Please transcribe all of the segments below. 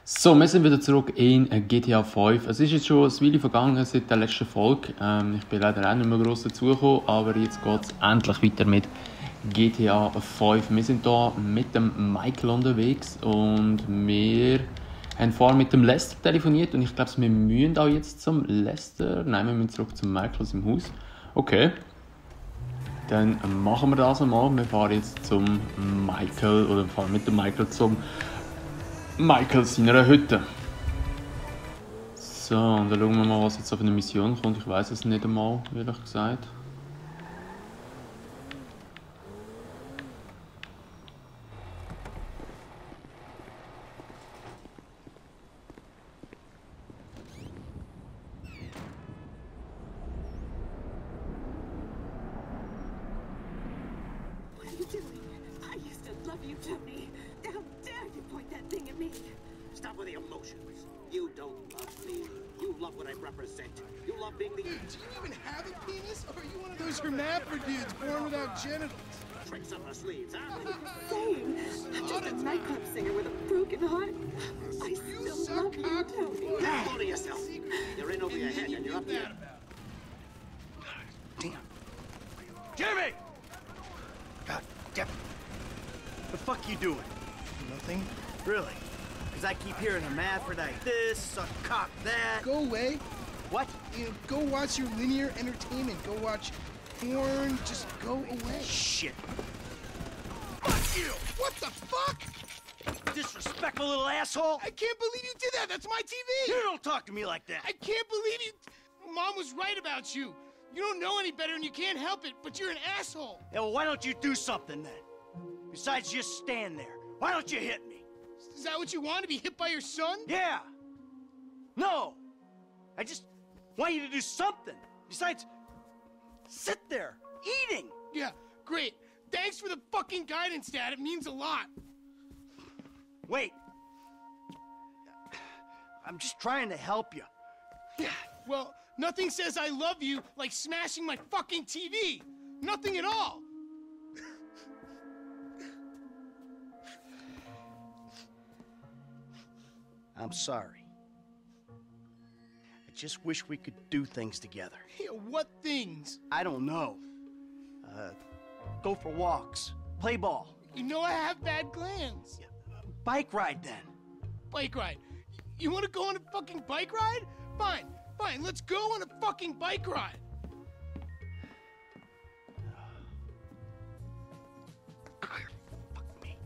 So, wir sind wieder zurück in GTA 5. Es ist jetzt schon ein Weile vergangen seit der letzten Folge. Ich bin leider auch nicht mehr gross dazugekommen, aber jetzt geht es endlich weiter mit GTA 5. Wir sind hier mit dem Michael unterwegs und wir haben vorher mit dem Lester telefoniert und ich glaube, wir müssen auch jetzt zum Lester. Nein, wir müssen zurück zum Michael aus dem Haus. Okay. Dann machen wir das einmal. Wir fahren jetzt zum Michael, oder fahren mit dem Michael zum Michael seiner Hütte. So, und dann schauen wir mal, was jetzt auf eine Mission kommt. Ich weiß es nicht einmal, ehrlich gesagt. Stop with the emotions. You don't love me. You love what I represent. You love being the... Dude, do you even have a penis? Or are you one of those hermaphrodites born without genitals? Tricks up our sleeves, huh? Same. I'm just a nightclub singer with a broken heart. I still love you, Tony. Hold to yourself. You're in over your head and you're up there. Damn. Jimmy! God damn it. The fuck you doing? Nothing. Really? Because I keep hearing hermaphrodite this, suck cock that. Go away. What? You know, go watch your linear entertainment. Go watch porn. Just go away. Shit. Fuck you! What the fuck? Disrespectful little asshole! I can't believe you did that. That's my TV. You don't talk to me like that. I can't believe you. Mom was right about you. You don't know any better and you can't help it, but you're an asshole. Yeah, well, why don't you do something then? Besides just stand there. Why don't you hit me? Is that what you want, to be hit by your son? Yeah. No. I just want you to do something. Besides, sit there, eating. Yeah, great. Thanks for the fucking guidance, Dad. It means a lot. Wait. I'm just trying to help you. Yeah, well, nothing says I love you like smashing my fucking TV. Nothing at all. I'm sorry. I just wish we could do things together. Yeah, what things? I don't know. Go for walks, play ball. You know I have bad glands. Bike ride then. Bike ride. You want to go on a fucking bike ride? Fine, fine, let's go on a fucking bike ride. Fuck me.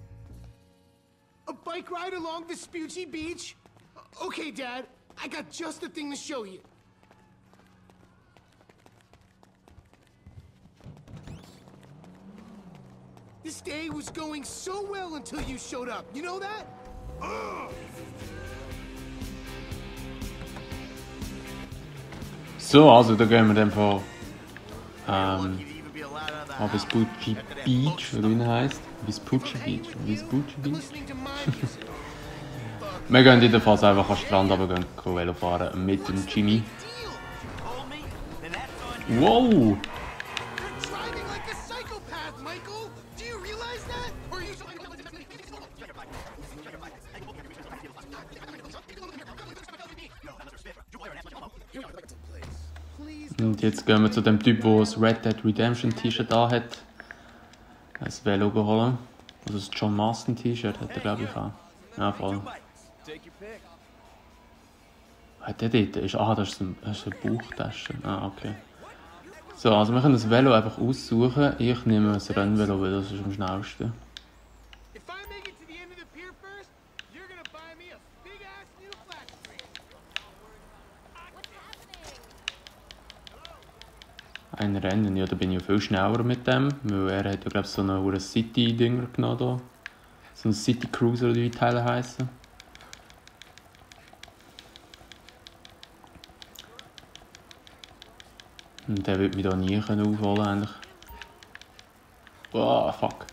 A bike ride along Vespucci Beach? Okay, Dad, I got just the thing to show you. This day was going so well until you showed up. You know that? Ugh. So, also da gehen wir dann von Lucky to even be allowed out of the house. Vespucci Beach, oder wie er heisst. Vespucci Beach. Vespucci I'm Beach. listening to mine music. Wir gehen jedenfalls einfach am Strand runter, gehen Velo fahren mit dem Jimmy. Told me, then that's on you. Wow! You're driving like a psychopath, Michael! Do you realize that? Or are you... Und jetzt gehen wir zu dem Typ, der das Red Dead Redemption T-Shirt anhat. Ein Velo holen. Also das John Marston T-Shirt hat er, glaube ich, auch. Ja, voll. Hat der dort? Das ist eine Bauchtasche. Ah, okay. So, also wir können das Velo einfach aussuchen. Ich nehme das Rennvelo, weil das ist am schnellsten. If I make it to the end of the pier first, you're gonna buy me a big-ass new flat screen. Ein Rennen, ja, da bin ich ja viel schneller mit dem, weil er hat ja, glaube ich, so einen City-Dinger genommen hier. So ein City Cruiser, oder wie die Teile heissen. Und der wird mich da nie aufholen eigentlich. Oh, fuck.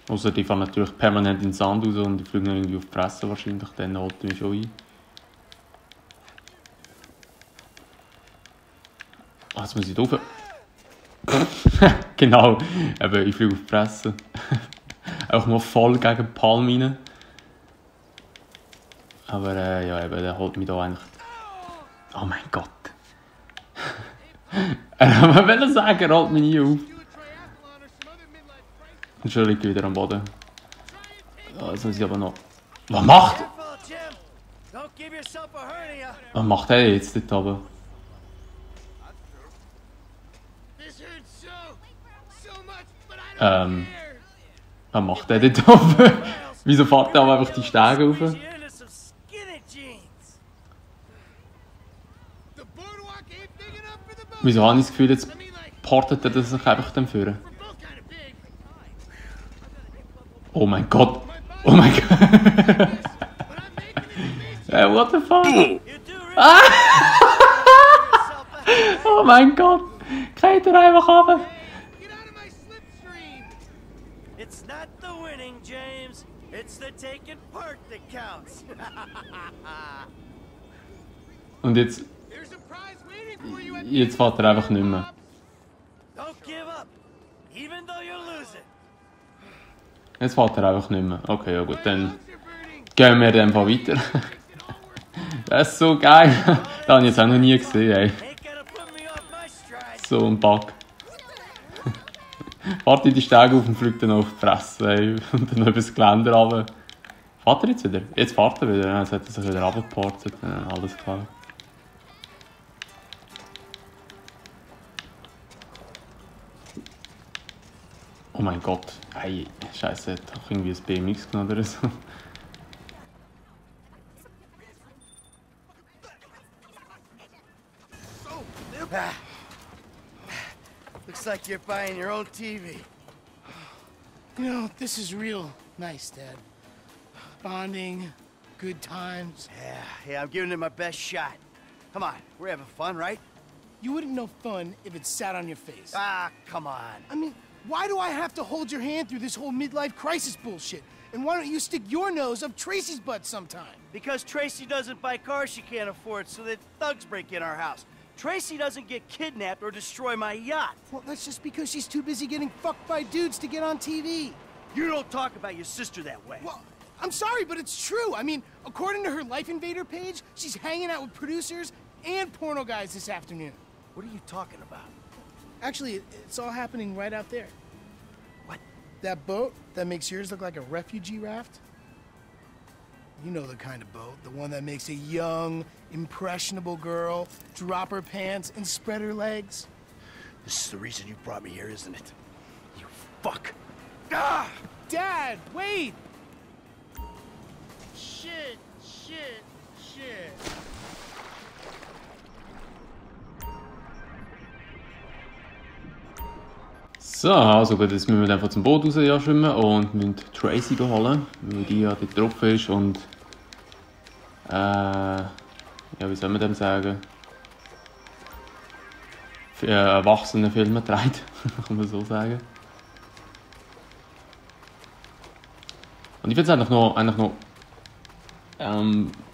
Außer die fahren natürlich permanent in den Sand raus und die fliegen irgendwie auf die Fresse wahrscheinlich, dann holt er mich schon ein. Ah, jetzt muss ich rauf. Genau, eben, ich fliege auf die Fresse. Auch mal voll gegen die Palme rein. Aber ja, eben, der holt mich da eigentlich... Oh mein Gott. Er will sagen, er holt mich nie auf. Und schon liegt er wieder am Boden. Jetzt muss ich aber noch... Was macht... Was macht er jetzt dort oben? Was macht er dort oben? Wieso fährt er aber einfach die Stege rauf? Wieso habe ich das Gefühl, jetzt portet er sich einfach dann führen? Oh mein Gott! Oh mein Gott! Hey, what the fuck? Ah! Oh mein Gott! Geht er einfach runter? It's not the winning, James. It's the taking part that counts. Und jetzt... Jetzt fährt er einfach nicht mehr. Don't give up, even though you're losing. Jetzt fährt er einfach nicht mehr. Okay, ja gut, dann gehen wir dann einfach weiter. Das ist so geil. Das habe ich jetzt auch noch nie gesehen, ey. So ein Bug. Fährt in die Stege auf und fliegt dann auf die Fresse, ey. Und dann noch über das Geländer runter. Fährt er jetzt wieder? Jetzt fährt er wieder. Ja, jetzt hat er sich wieder runtergeportet. Ja, alles klar. Oh mein Gott. Hey, Scheiße, hat auch irgendwie ein BMX genommen oder so. Looks like you're buying your own TV. You know, this is real nice, Dad. Bonding, good times. Yeah, I'm giving it my best shot. Come on, we're having fun, right? You wouldn't know fun if it sat on your face. Ah, come on. I mean, why do I have to hold your hand through this whole midlife crisis bullshit? And why don't you stick your nose up Tracy's butt sometime? Because Tracy doesn't buy cars she can't afford, so that thugs break in our house. Tracy doesn't get kidnapped or destroy my yacht. Well, that's just because she's too busy getting fucked by dudes to get on TV. You don't talk about your sister that way. Well, I'm sorry, but it's true. I mean, according to her Life Invader page, she's hanging out with producers and porno guys this afternoon. What are you talking about? Actually, it's all happening right out there. What? That boat that makes yours look like a refugee raft? You know the kind of boat, the one that makes a young, impressionable girl drop her pants and spread her legs. This is the reason you brought me here, isn't it? You fuck. Ah! Dad, wait! Shit. So, also gut, jetzt müssen wir einfach zum Boot raus schwimmen und müssen Tracy holen, weil die ja dort drauf ist und ja, wie soll man dem sagen? Für erwachsene Filme trägt, kann man so sagen. Und ich finde es eigentlich noch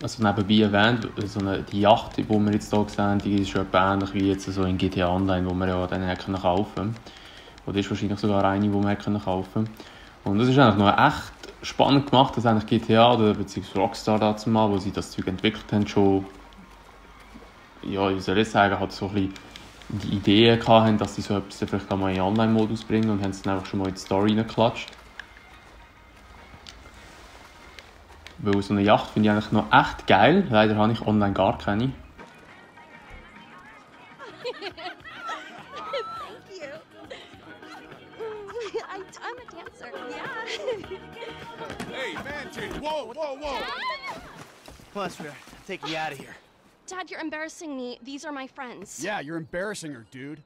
also nebenbei erwähnt, so die Yacht, die wir jetzt hier sehen, die ist schon ähnlich wie jetzt so in GTA Online, wo man ja dann kaufen kann. Oder ist wahrscheinlich sogar eine, die man kaufen kann. Und das ist eigentlich noch echt spannend gemacht, dass eigentlich GTA oder beziehungsweise Rockstar dazu mal, wo sie das Zeug entwickelt haben, schon, ja, wie soll ich sagen, hat so ein bisschen die Idee hatten, dass sie so etwas vielleicht auch mal in Online-Modus bringen und haben es dann einfach schon mal in die Story reingeklatscht. Weil so eine Yacht finde ich eigentlich noch echt geil. Leider habe ich online gar keine. I'm a dancer. Yeah. Hey, man, change. Whoa. Come on, sweetheart. I'm taking you out of here. Dad, you're embarrassing me. These are my friends. Yeah, you're embarrassing her, dude.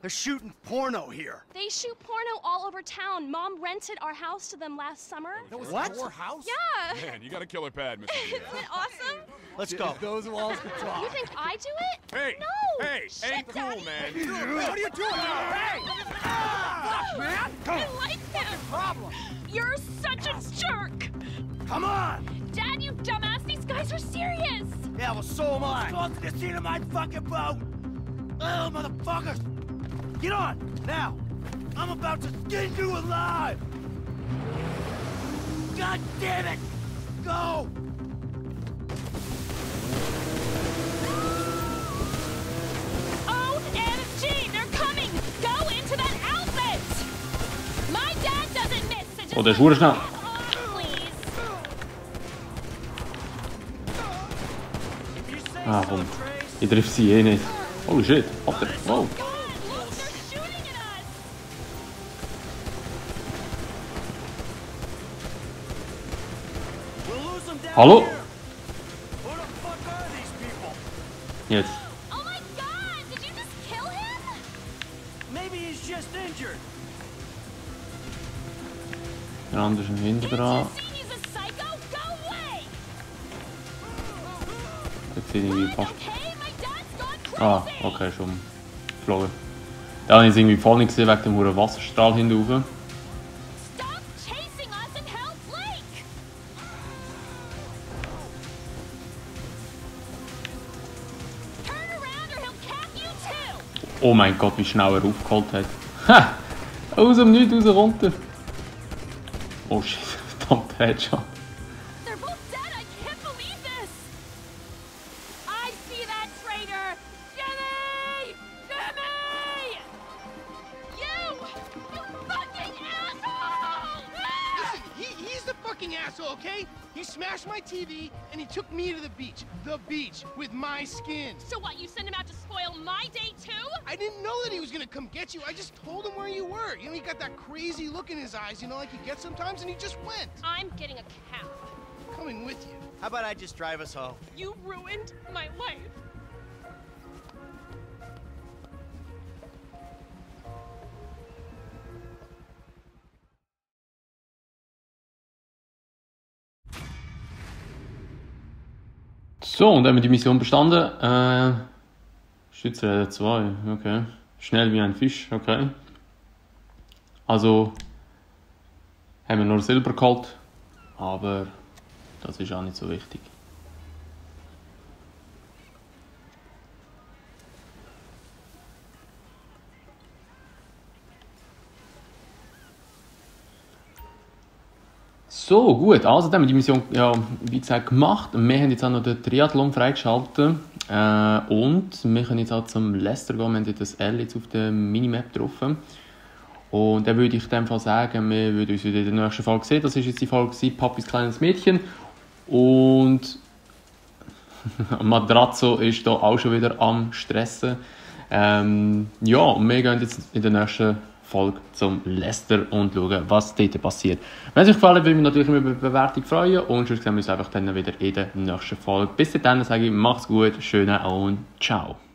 They're shooting porno here. They shoot porno all over town. Mom rented our house to them last summer. That was What? your house? Yeah. Man, you got a killer pad, Mr. Isn't it awesome? Let's go. Those walls could talk. You think I do it? Hey! No. Hey! Shit, Ain't cool, Daddy. man. What are you doing? Hey! Fuck, man! I like him. Problem. You're such a jerk. Come on! Dad, you dumbass. These guys are serious. Yeah, well, so am I. Go to the scene of my fucking boat! Oh, motherfuckers! Get on! Now! I'm about to skin you alive! God damn it! Go! Oh, der ist verdammt schnell. Ah, komm. Ich treffe sie eh nicht. Holy shit. Warte. Wow. Hallo? Jetzt. Oh my god! Did you just kill him? Maybe he's just injured. Der andere ist hinten dran. He's a psycho? Go away! Jetzt sehe ich irgendwie fast. Okay, my dad's gone Ah, crazy! okay, schon geflogen. Da habe ich es irgendwie voll nicht gesehen wegen dem hohen Wasserstrahl hinten rauf. Stop chasing us and help Blake! Turn around or he'll cap you too! Oh mein Gott, wie schnell er aufgeholt hat. Ha! Aus dem Nichts raus runter. Oh shit, verdammt Headshot. They're both dead! I can't believe this! I see that traitor! Jimmy! Jimmy! You! You fucking asshole! Listen, he's the fucking asshole, okay? He smashed my TV and he took me to the beach. The beach with my skin. So what, you sent him out to spoil my day too? I didn't know that he was gonna come get you. I just told him where you were. You know, he got that crazy look in his eyes, you know, like he gets sometimes, and he just went. I'm getting a cab. Coming with you. How about I just drive us home? You ruined my life. So, und dann haben wir die Mission bestanden. Schützenräder 2, okay. Schnell wie ein Fisch, okay. Also haben wir nur Silber geholt, aber das ist auch nicht so wichtig. So, gut, also dann haben wir die Mission, ja, wie gesagt, gemacht. Wir haben jetzt auch noch den Triathlon freigeschaltet. Und wir können jetzt auch zum Lester gehen. Wir haben das L jetzt auf der Minimap getroffen. Und dann würde ich in dem Fall sagen, wir würden uns wieder in der nächsten Folge sehen. Das war jetzt die Folge Papis kleines Mädchen. Und Madrazzo ist hier auch schon wieder am Stressen. Ja, und wir gehen jetzt in der nächsten Folge zum Lester und schauen, was dort passiert. Wenn es euch gefallen hat, würde ich mich natürlich über eine Bewertung freuen. Und sonst sehen wir uns einfach dann wieder in der nächsten Folge. Bis dahin sage ich, macht's gut, schönen und ciao.